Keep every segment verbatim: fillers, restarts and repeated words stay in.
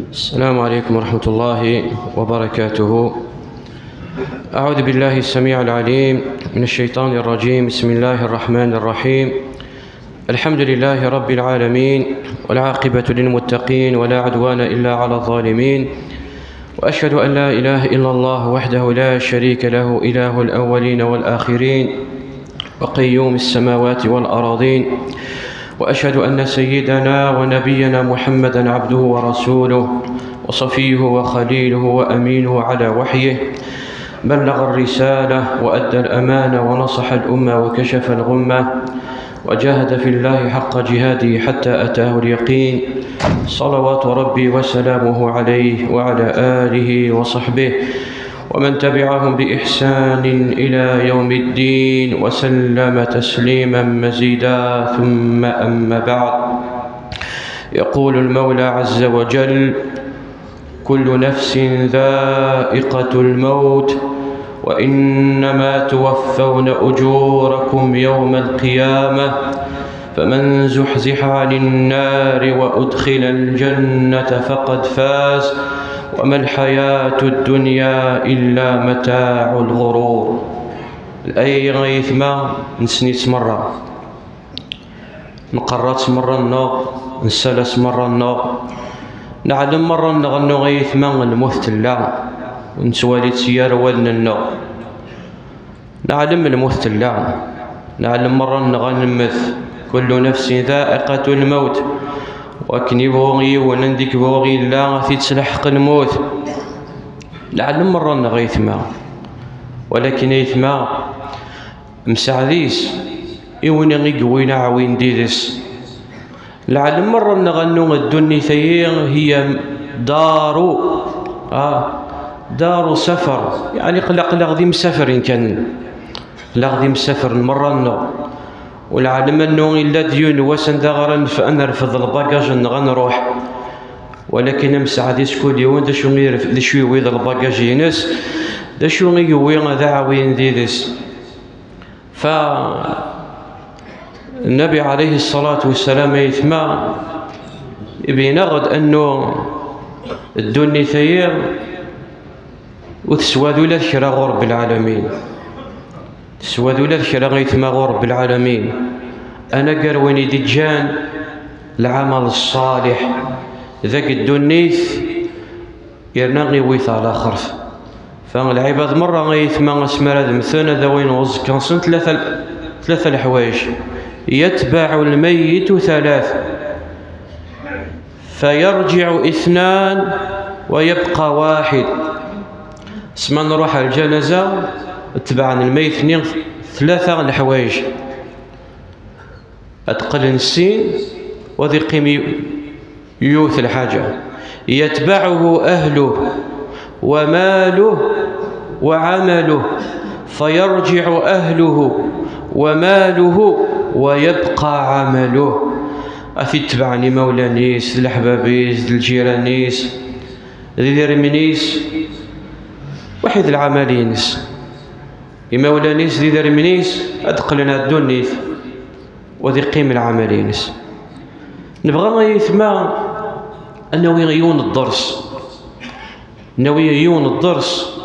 السلام عليكم ورحمة الله وبركاته. أعوذ بالله السميع العليم من الشيطان الرجيم. بسم الله الرحمن الرحيم. الحمد لله رب العالمين، والعاقبة للمتقين، ولا عدوان إلا على الظالمين، وأشهد أن لا إله إلا الله وحده لا شريك له، إله الأولين والآخرين، وقيوم السماوات والأراضين، وأشهد أن سيدنا ونبينا محمدا عبده ورسوله، وصفيه وخليله وأمينه على وحيه، بلغ الرسالة وأدى الأمانة ونصح الأمة وكشف الغمة، وجاهد في الله حق جهاده حتى أتاه اليقين، صلوات ربي وسلامه عليه وعلى آله وصحبه ومن تبعهم بإحسان إلى يوم الدين وسلم تسليما مزيدا، ثم أما بعد. يقول المولى عز وجل: كل نفس ذائقة الموت، وإنما توفون أجوركم يوم القيامة، فمن زحزح عن النار وأدخل الجنة فقد فاز، وما الحياة الدنيا إلا متاع الغرور. الآية غيثما نسنيت مرة، نقرات مرة النوع، نسالس مرة النوع، نعلم مرة النوع غيثما الموت تلا، ونسوالي تسيار والن النوع. نعلم الموت تلا، نعلم مرة نغنمت. كل نفس ذائقة الموت. وكني بوغي ونندك بوغي لا في تسلحق الموت. نعلم مرة نغيثما، ولكن يثما مساعديس يوني غيقوينا عوين ديدس. العالم مرة نغنو الدنيا ثيي هي دار، آه، دار سفر، يعني قلق قلق ذي مسافر إن كان، قلق ذي مسافر مرة نو. والعالم أنه إلا ديون واسن دا غرا نف-، نرفض الباجاج نغا نروح. ولكن مساعديس كل يوم دا شو يرف-، دا شو يويض الباجاج ينس، دا شو يوي ذا عوين ديدس. فالنبي عليه الصلاة والسلام يثمى يبين غد أنه الدنيا ثير وتسوى ذو لا ذكرى غور رب العالمين. تسوى ذو لا ذكرى غيثمى غور رب العالمين. أنا قرويني دي جان العمل الصالح ذاك الدنيث يرنا غيويث على خرف. فالعباد مرة غيثما اسمر هذا مثلا ذا وين غز كنصن ثلاثة، ثلاثة الحوايج. يتبع الميت ثلاث، فيرجع اثنان ويبقى واحد. سما نروح على الجنازة، تبعا الميت ني ثلاثة الحوايج. أتقل السين وذي قيم يوث الحاجة. يتبعه أهله وماله وعمله، فيرجع أهله وماله ويبقى عمله. أفي تبعني مولانيس، الأحبابيس، الجيرانيس، ذي ذي رمينيس، وحيد العملينس. إمولانيس ذي ذي رمينيس، أدقلنا الدنيث. وذي قيم العملينس. نبغى يثمى أنه يغيون الدرس. ناوي يون الدرس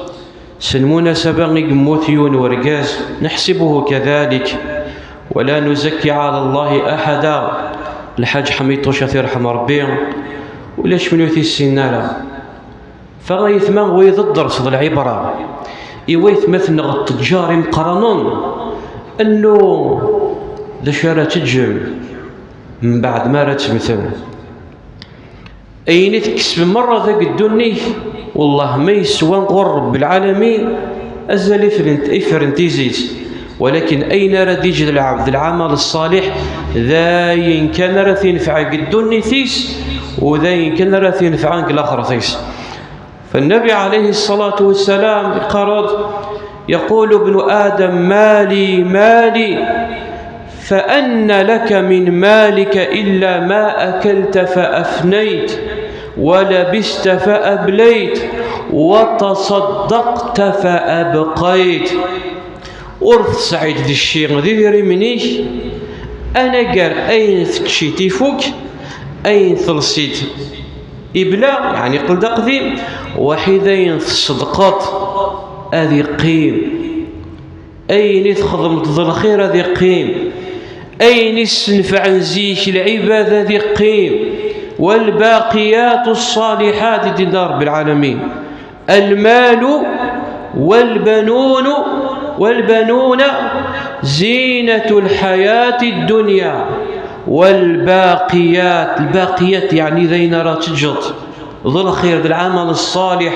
سلمونا سبا يموت يون ورقاز، نحسبه كذلك ولا نزكي على الله أحدا. الحاج حميد طوشة يرحم ربي، ولا شمنو في السنارة. فغيثما ويض الدرس ذا العبرة. إيويث مثل التجار مقرنون أنه ذا شارة تجم من بعد ما راه تمثل. Ayen i tekkes merra deg ddunit, wellah ma yeswa ɣur Rebbi lɛalamin, azal ifren, ifren tizit. Walakin ayen ara d-iǧǧ lɛebd d lɛamal ṣṣaliḥ, d ayen kan ara t-inefɛen deg ddunit-is, u d ayen kan ara t-inefɛen deg laxert-is. فالنبي عليه الصلاة والسلام يقول: يقول ابن آدم: مالي، مالي، فأن لك من مالك إلا ما أكلت فأفنيت، ولبست فأبليت، وتصدقت فأبقيت. Ur tesɛiḍ d cci d idrimen-ik, anagar ayen teččiḍ ifuk, ayen telsiḍ Ibla, yeɛni yeqqel d aqdim, waḥid ayen tṣeddqeḍ ad iqqim. Ayen i txedmeḍ d lxir ad iqqim. Ayen i ssenfɛen zik lɛibad ad iqqim. والباقيات الصالحات, i d-yenna Ṛebbi lɛalamin. المال والبنون, والبنون زينة الحياة الدنيا. والباقيات, الباقيات يعني d ayen ara teǧǧeḍ, d lxir, d lɛamal ṣṣaliḥ.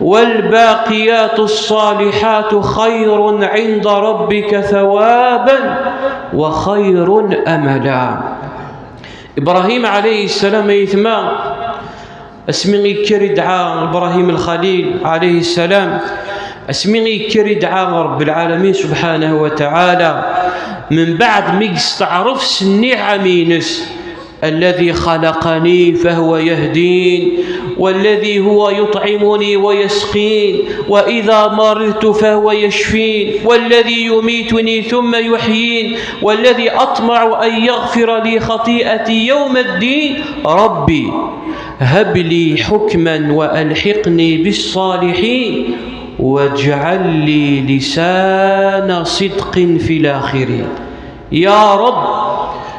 والباقيات الصالحات خير عند ربك ثوابا وخير أملا. Ibrahim ɛalayhi ssalam, ay aytma, asmi i yekker idɛa Ibrahim Lxalil ɛalayhi ssalam, asmi i yekker idɛa Ṛebbi lɛalamin subḥanahu wa taɛala, mbeɛd mi yesteɛṛef s nniɛam-ines, الذي خلقني فهو يهدين، والذي هو يطعمني ويسقين، وإذا مرضت فهو يشفين، والذي يميتني ثم يحيين، والذي أطمع أن يغفر لي خطيئتي يوم الدين، رب هب لي حكما وألحقني بالصالحين، واجعل لي لسان صدق في الآخرين. Ya Ṛebb,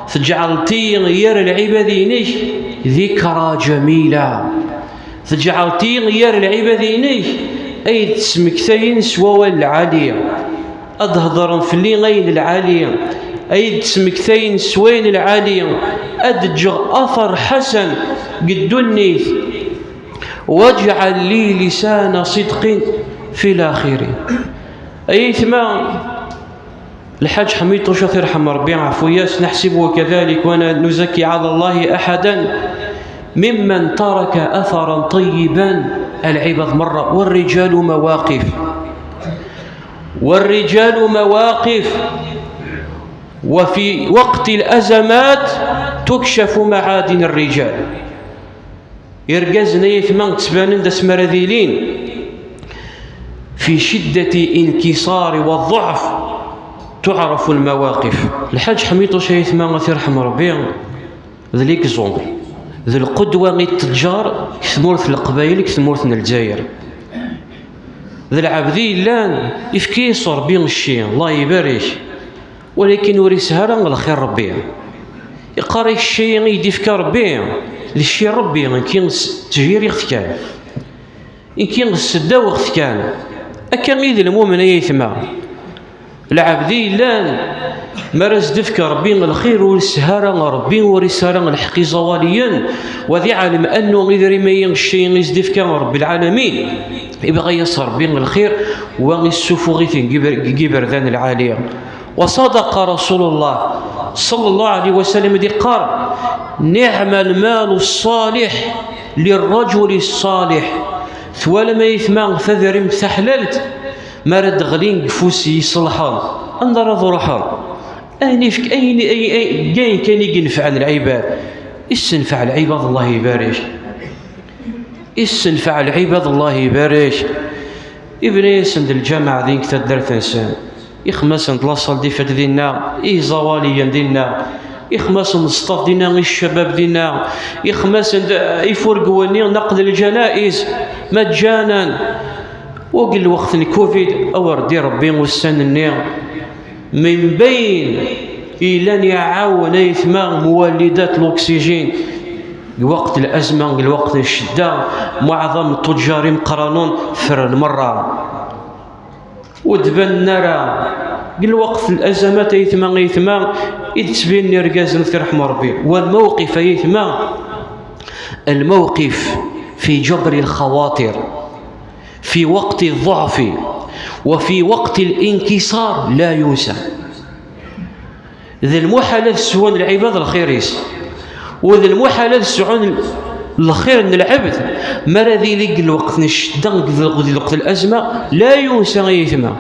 teǧɛelḍ-iyi gar lɛibad-inek ذكرى جميلة. Teǧɛelḍ-iyi gar lɛibad-inek ay d-ttmektayen s wawal lɛali, ad d-hedṛen fell-i ayen lɛali, ay d-ttmektayen s wayen lɛali, ad d-ǧǧeɣ athar ḥasan deg ddunit. واجعل لي لسان صدق في الآخرين. Ay aytma, Lḥaǧ Ḥmiṭuc, ad t-irḥem Ṛebbi, ɛfu-yas, نحسبه كذلك ولا نزكي على الله أحدا، ممن ترك أثرا طيبا. Lɛibad merra, والرجال مواقف، والرجال مواقف، وفي وقت الأزمات تكشف معادن الرجال. Irgazen, ay aytma, ttbanen-d asmi ara d-ilin في شدة الانكسار والضعف تعرف المواقف. Lḥaǧ Ḥmiṭuc, ay aytma, ad t-irḥem Ṛebbi, d l'exemple, d lqudwa i d-teǧǧar deg tmurt n Leqbayel, deg tmurt n Lezzayer. D lɛebd i yellan, ifka-yas Ṛebbi cci, Allah ibarek. Walakin ur yesɛi ara lxir Ṛebbi. Iqqar-ak, cci i yi-d-ifka Ṛebbi, d cci n Ṛebbi, nekki s-, ttejjiriɣ-t kan. Nekki seddaweɣ-t kan. Akka i d lmumen, ay aytma. Lɛebd i yellan, mi ara s-d-ifk Ṛebbi lxir, ur yesɛi ara Ṛebbi, ur yesɛi ara lḥeqq iẓawaliyen, wa d iɛlem annu idrim-agi, cci i s-d-ifka Ṛebbi lɛalamin, ibɣa-yas Ṛebbi lxir, wa issuffuɣ-iten deg iber-, deg iberdan lɛali. وصدق رسول الله صلى الله عليه وسلم, d-iqqar: نعم المال الصالح للرجل الصالح. Twalam, ay aytma, tadrimt taḥlalt, mi ara d-ɣlin deg ufus iṣelḥen, anda ara truḥeḍ? Ayen ifk-, ayen, ay, ay, ayen kan i yenfɛen lɛibad. Issenfeɛ lɛibad, Allah ibarek. Issenfeɛ lɛibad, Allah ibarek. Ibna-yasen-d lǧameɛ din deg taddart-nsen. Ixem-asen-d la salle des fêtes dinna, iẓawaliyen dinna. Ixem-asen-d ṣṣṭaf dinna i ccabab dinna. Ixem-asen-d, eh, ifurgwen-nni naqd ljanaiz, maǧǧanan. U deg lweqt n Covid, awer d-irebbi ussan-nni, min bayen yellan iɛawen aytma muwalidat l'oxygène, deg lweqt n l'azma, deg lweqt n ccedda, muɛḍam n tuǧǧar imeqqranen ffren merra. Ur d-banen ara. Deg lweqt n l'azamat aytma, aytma, i d-ttbinen irgazen, ad t-irḥem Rebbi. Wa lmawqif, ay aytma, الموقف في جبر الخواطر في وقت الضعف وفي وقت الانكسار لا ينسى. D lmuḥal ad sɛun lɛibad lxir-is, u d lmuḥal ad sɛun lxir n lɛebd mi ara d-ili deg lweqt n ccedda, deg lweqt n l'azma, la yunsa, ay aytma.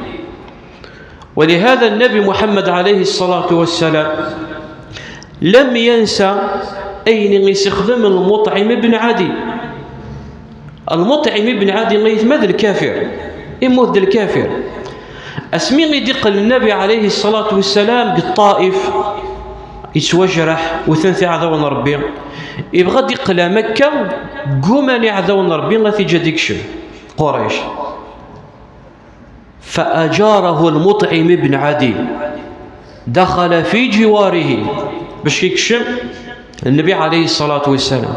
ولهذا النبي محمد عليه الصلاة والسلام لم ينسى ayen i s-ixdem Lmuṭɛim ibn Ɛadi. Lmuṭɛim ibn Ɛadi, ay aytma, d lkafir. Immut d lkafir. Asmi i d-iqqel Nnabi ɛalayhi ṣṣalatu wassalam deg Ṭṭaif, Yettwajraḥ, wten-t iɛdawen n Ṛebbi. Ibɣa ad d-iqqel am akka, gguman iɛdawen n Ṛebbi ad t-iǧǧ ad ikcem. Qurayc. فأجاره المطعم بن عدي. دخل في جواره. Bac ikcem Nnbi ɛalayhi ṣṣalatu wassalam.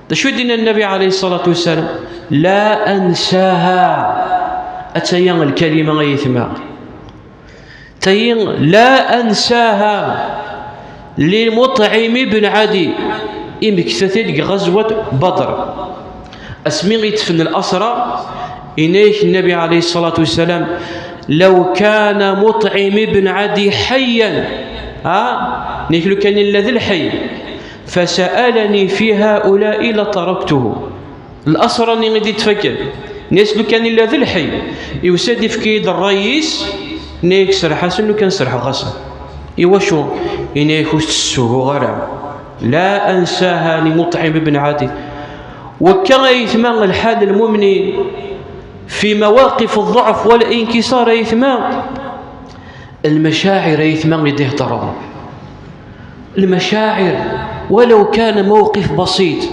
D acu i d-yenna Nnbi ɛalayhi ṣṣalatu wassalam? لا أنساها. Attaya lkalima ay aytma. Tayi, لا أنساها لمطعم بن عدي. Imekta-t-id deg ɣazwat Badr. Asmi i ṭṭfen lasra, yenna-yak Nnbi ɛalayhi ṣṣalatu wassalam: لو كان مطعم بن عدي حيا. Ha? Nek lukan yella d lḥay. فسألني في هؤلاء لتركته. Lasra-nni i d-ittfakken. Nes lukan yella d lḥay, yusa-d ifka-yi-d ṛṛay-is, nek serḥ-asen lukan serḥeɣ-asen. Iwacu? Ini-ak ur tt-ssuhuɣ ara. لا أنساها لمطعم بن عدي. Wakka ay aytma lḥal n lmumnin في مواقف الضعف والانكسار ay aytma. Lmacaɛir ay aytma i d-iheddren. Lmacaɛir, ولو كان موقف بسيط،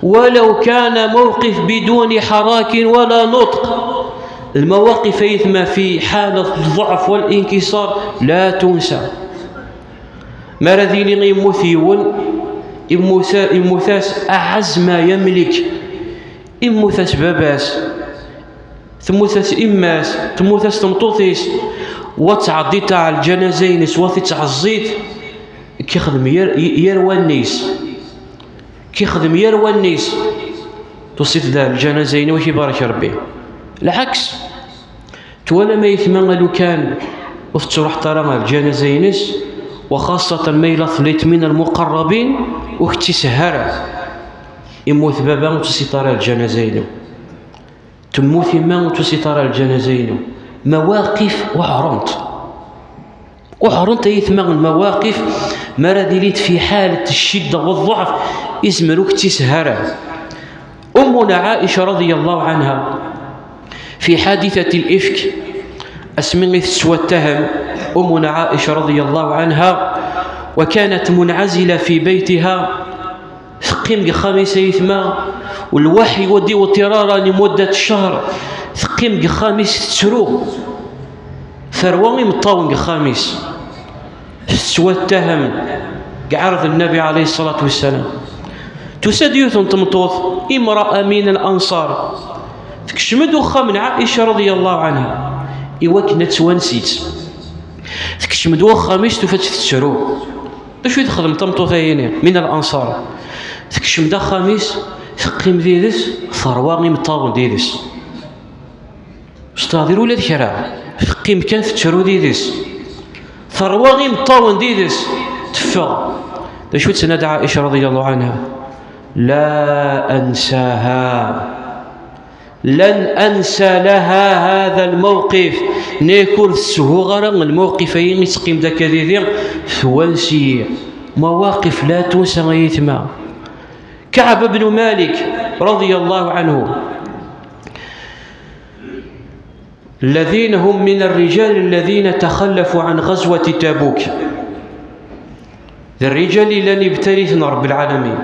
ولو كان موقف بدون حراك ولا نطق. Lmawaqif ay aytma في حالة الضعف والانكسار لا تنسى. Mi ara d-yili yemmut yiwen, yemmut-as أعز ما يملك. Yemmut-as baba-s, temmut-as imma-s, temmut-as tmeṭṭut-is, wa ttɛeḍḍiḍ ɣer lǧanaza-ines, wa tittɛeẓẓiḍ, kixdem yir, yir wallen-is. Kixdem yir wallen-is. Tusiḍ-d ɣer lǧanaza-inu, ad k-ibarek Rebbi. Lɛaks, twalam ay aytma, lukan ur tettruḥeḍ ara ɣer lǧanaza-ines, وخاصة ma yella telliḍ من المقربين, ur k-tt-isehha ara. Immut baba, ur tusiḍ ara ɣer lǧanaza-inu. Temmut yemma, ur tusiḍ ara lǧanaza-inu. Mawaqif uɛrent. Uɛrent ay aytma lmawaqif, mi ara d-ilint في حالة الشدة والضعف, izmer ur k-tt-isehha ara. Ummuna Ɛaica رضي الله عنها في حادثة الإفك, asmi i tettwattahem Ummuna Ɛaica رضي الله عنها, وكانت منعزلة في بيتها, teqqim deg uxxam-is ay aytma, u lwaḥy ur d-iwṭir ara لمدة شهر, teqqim deg uxxam-is tettru, terwa imeṭṭawen deg uxxam-is, tettwattahem deg ɛirḍ Nnbi ɛalayhi ṣṣalatu wassalam. Tusa-d yiwet n tmeṭṭut, امرأة من الأنصار, tekcem-d uxxam n Ɛaica رضي الله عنها, i wakken ad twanes-itt. Tekcem-d uxxam-is, tufa-tt tettru. D acu i texdem tmeṭṭut-ayini من الأنصار? Tekcem-d axxam-is, teqqim did-s, terwa imeṭṭawen did-s. Ur s-teɛḍil ula d kra. Teqqim kan tettru did-s. Terwa imeṭṭawen did-s. Teffeɣ. D acu i d-tenna-d Ɛaica رضي الله عنها? لا أنساها. لن أنسى لها هذا الموقف. Nek ur ssuhuɣ ara lmawqif-ayi i teqqim-d akka didi, twanes-iyi. Mawaqif la tunsa ay aytma. كعب بن مالك رضي الله عنه. الذين هم من الرجال الذين تخلفوا عن غزوة تبوك. D rriǧal i llan ibtal-iten Ṛebbi lɛalamin.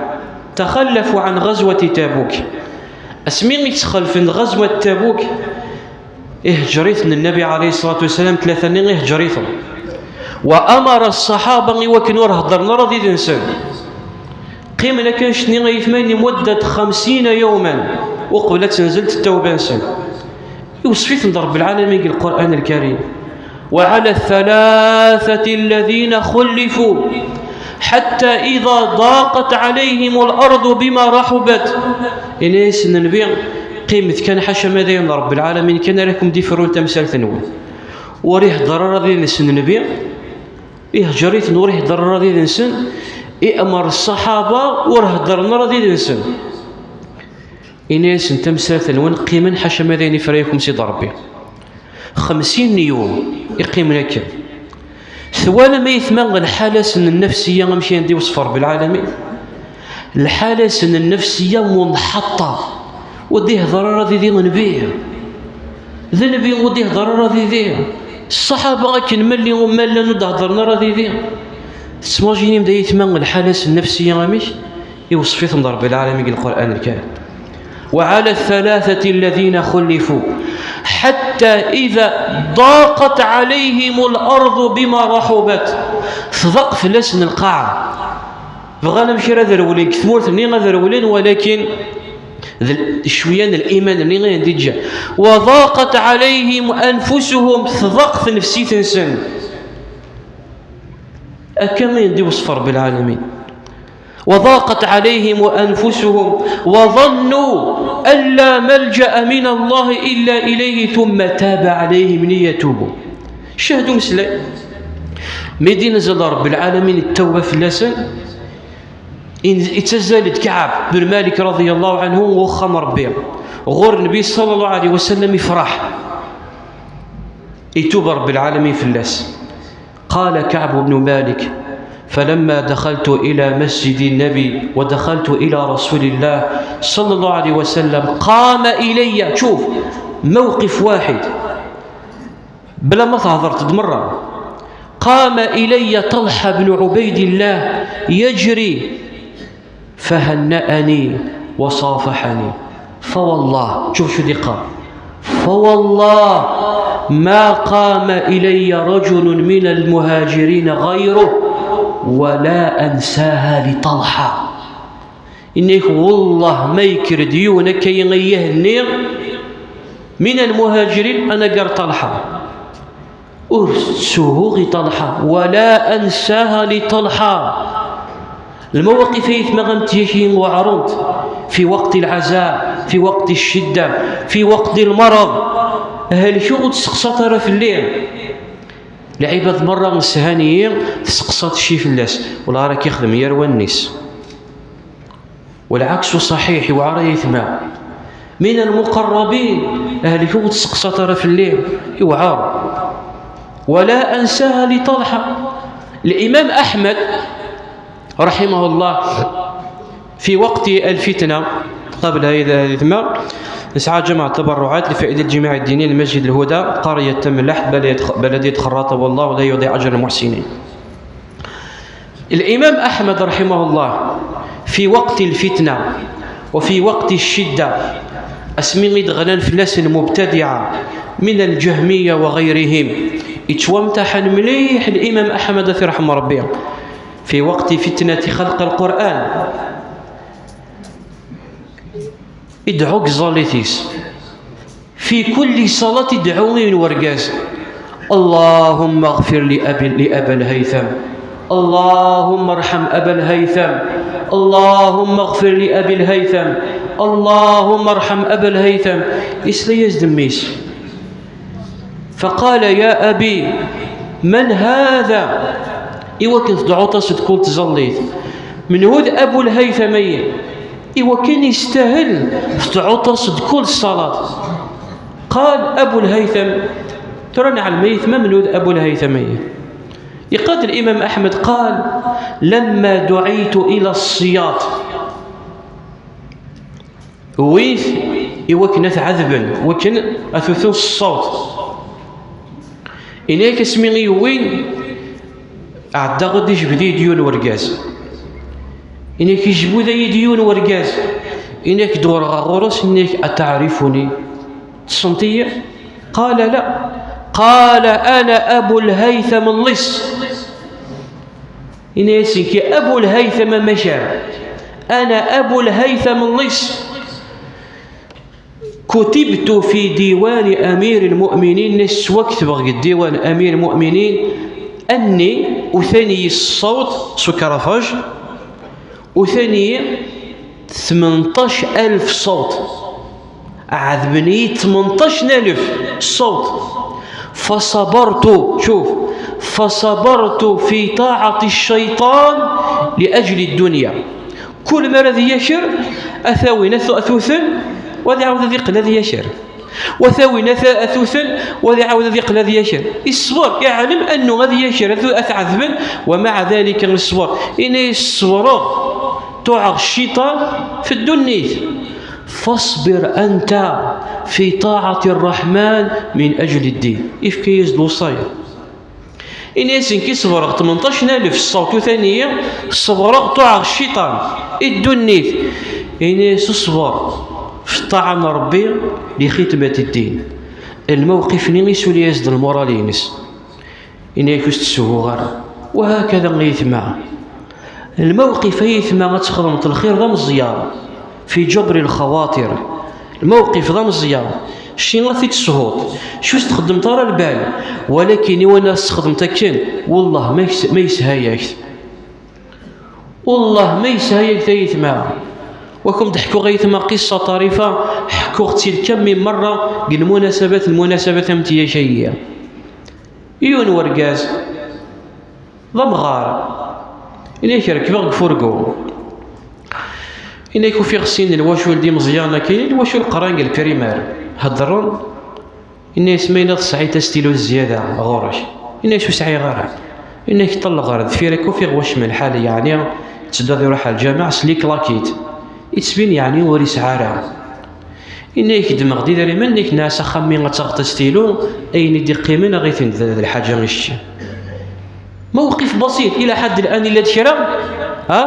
تخلفوا عن غزوة تبوك. Asmi i ttxelfen ɣazwat Tabuk, iheǧǧer-iten Nnbi ɛalayhi ṣṣalatu wassalam, tlata-nni iheǧǧer-iten. وأمر الصحابة i wakken ur heddren ara did-nsen. Qqimen akka annect-nni ay aytma لمدة خمسين يوما uqbel ad tenzelt ttawba-nsen. Iwṣef-iten-d Ṛebbi lɛalamin deg Lqur'an Lkarim: وعلى الثلاثة الذين خلفوا حتى إذا ضاقت عليهم الأرض بما رحبت. Ini-asen Nnbi, qqimet kan, ḥaca ma dayen Ṛebbi lɛalamin kan ara kem-d-ifrun tamsalt-nwen. Ur ihedder ara did-nsen Nnbi, iheǧǧer-iten, ur ihedder ara did-nsen, iɛemmer ṣṣaḥaba ur heddren ara did-nsen. Ini-asen tamsalt-nwen, qqimen ḥaca ma dayen ifra-yakum Sidi Ṛebbi. Xemsin n yum i qqimen akken. Twalam ay aytma lḥala-sen n nnefsiya amek i d-iwṣef Ṛebbi lɛalamin? Lḥala-sen n nnefsiya munḥaṭa. Ur d-ihder ara didi Nnbi. D Nnbi ur d-ihder ara didi. Ṣṣaḥaba akken ma lli, ma llan ur d-heddren ara didi. Tesmajinim d ayetma lḥala-s nnefsiya amek? Iwṣef-iten-d Ṛebbi lɛalamin deg Lqur'an Lkarim. وعلى الثلاثة الذين خلفوا حتى إذا ضاقت عليهم الأرض بما رحبت. Tḍaq fell-asen lqaɛa. Bɣan amek ara d-rewlen deg tmurt-nni, ad rewlen, walakin d l-, cwiya n liman-nni i d-iǧǧa. وضاقت عليهم أنفسهم, tḍaq tnefsit-nsen. Akka i d-iwṣef Ṛebbi lɛalamin. وضاقت عليهم أنفسهم وظنوا أن لا ملجأ من الله إلا إليه ثم تاب عليهم ليتوبوا. Cahdu meslay. Mi d-inzel Ṛebbi lɛalamin ttawba fell-asen, in-, ittazzal-d Kaɛb bin Malik رضي الله عنه ɣer uxxam Ṛebbi, ɣur Nnbi صلى الله عليه وسلم, ifreḥ. Itub Ṛebbi lɛalamin fell-as. قال كعب بن مالك: فلما دخلت إلى مسجد النبي ودخلت إلى رسول الله صلى الله عليه وسلم قام إلي، شوف، موقف واحد، بلا ما تهضر تدمر. قام إلي طلحة بن عبيد الله يجري فهنأني وصافحني. فوالله، شوف شو دي قال: فوالله ما قام إلي رجل من المهاجرين غيره ولا أنساها لطلحة. Ini-k, wallah, ma yekker-d yiwen akka i yi-ihenni من المهاجرين, anagar Ṭalḥa. Ur ttsuhuɣ i Ṭalḥa, ولا أنساها لطلحة. Lmawaqif ay tmaɣamt yaki weɛrent, في وقت العزاء، في وقت الشدة، في وقت المرض. Helkeɣ, ur testeqsaḍ ara fell-i. Lɛibad merra shan-iyi, testeqsaḍ cci fell-as, wala ara k-ixdem yir wallen-is. والعكس صحيح, iwɛer ay aytma. من المقربين, helkeɣ, ur testeqsaḍ ara fell-i, iwɛer. ولا أنساها لطلحة. الإمام أحمد رحمه الله في وقت الفتنة, قبل هذه الفتنة, نسعى جمع التبرعات لفائدة الجماعة الدينية لمسجد الهدى قرية تملحت بلدية خ-، بلدية خراطة, والله لا يضيع أجر المحسنين. الإمام أحمد رحمه الله في وقت الفتنة وفي وقت الشدة, asmi i d-ɣlan fell-as المبتدعة من الجهمية وغيرهم, ittwamtaḥan mliḥ الإمام أحمد, ad t-irḥem Ṛebbi, في وقت فتنة خلق القرآن. Idɛu deg tẓallit-is. في كل صلاة idɛu yiwen wergaz: اللهم اغفر لأبي، لأبا الهيثم. اللهم ارحم أبا الهيثم. اللهم اغفر لأبي الهيثم. اللهم ارحم أبا الهيثم. Isla-yas-d mmi-s. فقال: يا أبي، من هذا؟ Iwakken tedɛuḍ-as d kul tẓallit. Menhu d Abu Lhaytham-ayi? Iwakken yestahel tedɛuḍ-as d kul ṣṣalat. قال: أبو الهيثم. Tura neɛlem ayetma menhu d Abu Lhaytham-ayi. Iqad Limam Aḥmed, قال: لما دعيت إلى السياط. Wwin-t i wakken ad t-ɛadben, wakken ad t-wten s ṣṣawt. Ini-ak asmi i yi-wwin, ɛeddaɣ-d, ijbed-iyi-d yiwen wergaz. Ini-ak ijbed-iyi-d yiwen wergaz. Ini-ak dewreɣ ɣur-s, ini-ak: أتعرفني؟ Tessneḍ-iyi? قال: لا. قال: أنا أبو الهيثم اللص. Ini-as nekk Abu Lhaytham amacar. أنا أبو الهيثم اللص. كتبت في ديوان أمير المؤمنين, ttwaktbeɣ deg diwan أمير المؤمنين, أني, utan-iyi s ṣṣawt, s ukrafaj, utan-iyi tmenṭac alef ṣṣawt. Ɛedben-iyi tmenṭac n alef ṣṣawt. فصبرت, شوف, فصبرت في طاعة الشيطان لأجل الدنيا. Kul mi ara d-yaker, ad t-awin, ad t-, ad t-wten, wa ad iɛawed ad iqqel ad yaker. Wa ad t-awin, ad t-, ad t-wten, wa ad iɛawed ad iqqel ad yaker. Iṣber, iɛlem annu ad yaker, ad, ad t-ɛedben, ومع ذلك iṣber. Ini-as ṣebreɣ, tuɛeɣ cciṭan fi ddunit. فاصبر أنت في طاعة الرحمن من أجل الدين. Ifka-yas-d lewṣaya. Ini-as: "Nekk i ṣebreɣ tmenṭac n alef ṣṣawt u taniya, ṣebreɣ, ṭuɛeɣ cciṭan i ddunit." Ini-as: "Ṣber f ṭṭaɛa n Ṛebbi, li xidmat ddin." Lmawqif-nni isuli-as-d lmural-ines. Ini-ak: "Ur s-tsuhuɣ ara." Wahakada ay aytma. Lmawqif ay aytma ad txedmeḍ lxir d ameẓyan, fi ǧabri lxawaṭir. Lmawqif d ameẓyan. Cci ad t-id-teshuḍ. Cci ur s-txeddmeḍ ara lbal. Walakin i wana s-txedmeḍ akken, wellah ma yes-, ma yesha-yak-t. Wellah ma yesha-yak-t ay aytma. Wa kem-d-ḥkuɣ ay aytma qissa ṭarifa, ḥkuɣ-tt-id kammi merra deg lmunasabat, lmunasabat am tiyak-ayi. Yiwen wergaz d amɣar. Ini-ak: "Rekbeɣ deg furgu." Ini-ak: "Ufiɣ sin n lwacul d imeẓyanen akka, lwacul qqaren deg lprimar. Heddren." Ini-as: "Ma yella tesɛiḍ astilu zzyada ɣur-k?" Ini-as: "Ur sɛiɣ ara." Ini-ak: "Ṭṭalleɣ ɣer deffir akka, ufiɣ wacem lḥal, yeɛni yetteddu ad iruḥ ɣer lǧameɛ s liklakit. Yettbin yeɛni ur yesɛi ara." Ini-ak: "Ddmeɣ-d idrimen, ini-ak, nɛas axxam-nni ad taɣeḍ astilu, ayen i d-iqqimen aɣ-iten d, d lḥaǧa i kečč." Mawqif basit, ila ḥedd lɛan illa d kra? Ha?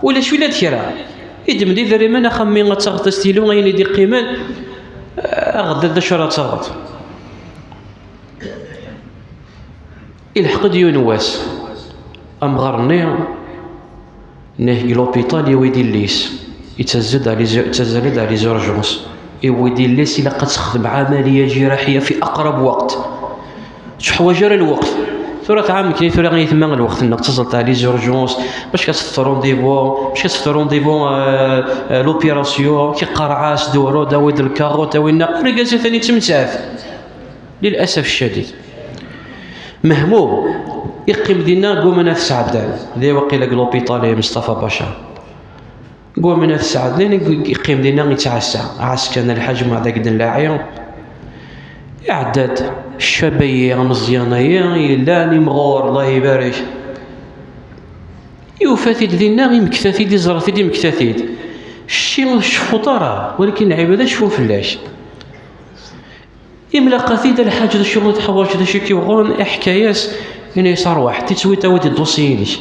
Ulac ula d kra. Iddem-d idrimen, axxam-nni ad taɣeḍ astilu, ayen i d-iqqimen, aɣ-d d acu ara taɣeḍ. Ilḥeq-d yiwen wass, amɣar-nni, nnek deg l'hôpital, yewwi-d illi-s, yettazzal-d ɣer les, yettazzal-d ɣer les urgences. Yewwi-d illi-s, ilaq ad texdem ɛamaliya jiraḥiya fi aqrab waqt. Teḥwaǧ ara lweqt. Tura tɛam nekni tura ay aytma lweqt-nneɣ, ttazzal-d ɣer les urgences, bac ad tefteḍ rendez-vous, bac ad tefteḍ rendez-vous, euh, euh, l'opération, kiqerɛas, duru, dawi-d lkaɣut, dawi-nna, argaz atan yettmettat. Lil'asaf ccadid. Mehmum, iqqim dinna, gguman ad t-sɛeddan. Di waqila deg l'hôpital i Mustafa Baca. Gguman ad t-sɛeddan, iqqim dinna, yettɛassa. Ɛass kan Lḥaǧ Muɛad Agden Laɛi. Iɛedda-d ccab-ayi, ameẓyan-ayi, yellan imɣur, Allah ibarek. Yufa-t-id dinna, imekta-t-id, iẓra-t-id, imekta-t-id. Cci ur tceffuḍ ara, walakin lɛibad ad cfun fell-ak. Imlaq-it-id Lḥaǧ, d acu i teḥwaǧ, d acu i k-yewwḍen, iḥka-yas, ini-as: "Arwaḥ, tittewit awi-d idusiyen-inek."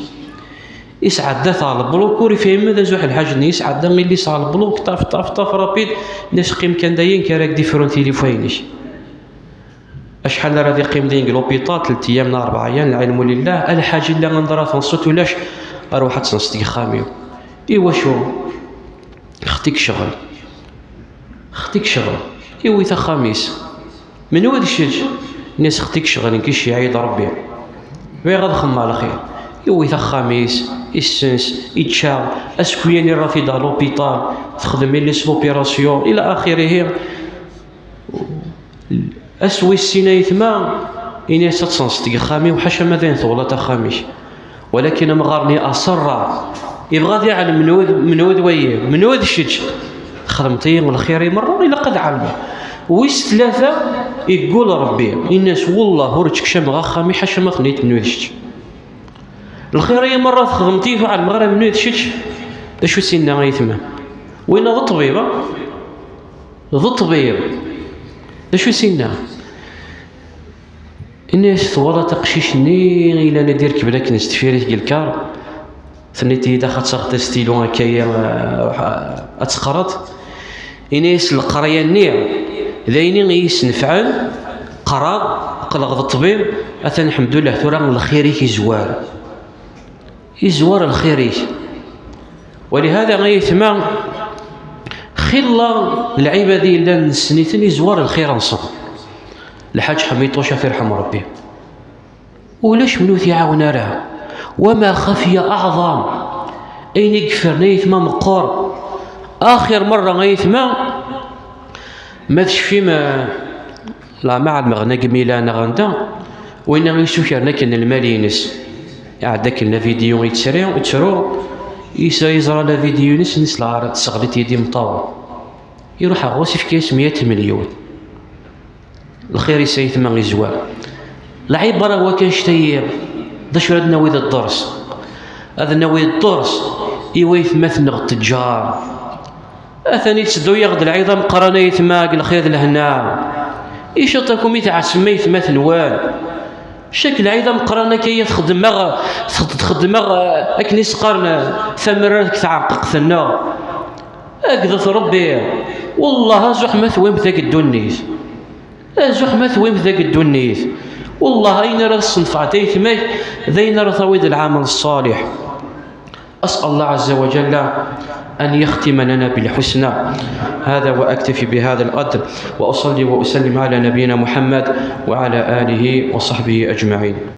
Isɛedda-t ɣer lebluk, ur ifhim ma d azuḥ Lḥaǧ-nni, isɛedda illi-s ɣer lebluk, ṭaf, ṭaf, ṭaf, rapid, ini-as: "Qqim kan dayi, nekk ara k-d-ifrun tilifu-inek." Acḥal ara d-iqqim din deg l'hôpital, telt ayyam neɣ rebɛa ayyam, lɛilmu lillah, a Lḥaǧ, illa anda ara tenseḍ ulac, arwaḥ ad tenseḍ deg uxxam-iw. Iwacu? Xti-k ccɣel. Xti-k ccɣel. Iwwi-t axxam-is. Menwa d kečč? Ini-as: "Xti-k ccɣel, nekk iceyyeɛ-iyi-d Rebbi. Bɣiɣ ad xemmeɣ lxir." Iwwi-t axxam-is, issens, ičča, askuyan irra-t-id ɣer l'hôpital, texdem illi-s l'opération, ila axirihi. Ass wis sin ay aytma, ini-as: "Ad tenseḍ deg uxxam-iw, ḥaca ma d ayen twalaḍ axxam-ik." Walakin amɣar-nni aṣerra, yebɣa ad iɛlem menwa d, menwa d wayi, menwa d kečč. Txedmeḍ-iyi lxir i merra, ilaq ad ɛelmeɣ. Wis tlata, yeggul Rebbi, ini-as: "Wellah ur ttekcameɣ axxam-i, ḥaca ma tenniḍ menwa d kečč." Lxir-agi merra txedmeḍ-iyi, ur ɛelmeɣ ara menwa d kečč. D acu s-inna ay aytma? Winna d ṭṭbib, a? D ṭṭbib. D acu s-inna? Ini-as: "Twalaḍ aqcic-nni yellan ad d-irekben akken s deffir-ik deg lkar? Tenniḍ-iyi-d ax ad taɣeḍ astilu akka-yi, eh, ruḥ, eh, ad teqqreḍ." Ini-as: "Leqraya-nni d ayen i yi-yesnefɛen, qqreɣ, qqleɣ d ṭṭbib, atan lḥemdullah tura lxir-ik izwar." Izwar lxir-ik. Walihada ay aytma, xilla lɛibad i yellan nessen-iten, izwar lxir-nsen. Lḥaǧ Ḥmiṭuc, ad t-irḥem Rebbi. Ulac win ur t-iɛawen ara. Wama xafiya aɛḍam. Ayen i yeffren ay aytma meqqer. Axir merra ay aytma, ma tecfim, eh, la ma ɛelmeɣ nag Mila neɣ anda, winna i yessukren akken lmal-ines. Iɛedda akken la vidéo yettru, yettru, yesra yeẓra la vidéo-ines, nis lɛar tseɣlit-iyi-d imeṭṭawen. Iruḥ ɣur-s, ifka-yas meyya melyun. Lxir-is ay aytma izwar. Lɛibra n wakk annect-agi, d acu ara d-nawi d dders? Ad nawi dders i waytmaten neɣ ttejjar. Atan itteddu-yaɣ-d lɛid ameqqran ay aytma deg lxir d lehna. Icatakum i tɛessem aytmaten-nwen. Cak lɛid ameqqran akka i txeddem-aɣ, txed-, txeddem-aɣ, eh, akken i s-qqaren, eh, tamrart deg tɛerqeqt-nneɣ. Agdet Rebbi, wellah azuḥ ma tewwim deg ddunit. Azuḥ ma tewwim deg ddunit. Wellah ayen ara tessenfɛeḍ ayetma-k, d ayen ara tawiḍ lɛamal ṣṣaliḥ. أسأل الله عز وجل أن يختم لنا بالحسنى. هذا وأكتفي بهذا القدر، وأصلي وأسلم على نبينا محمد وعلى آله وصحبه أجمعين.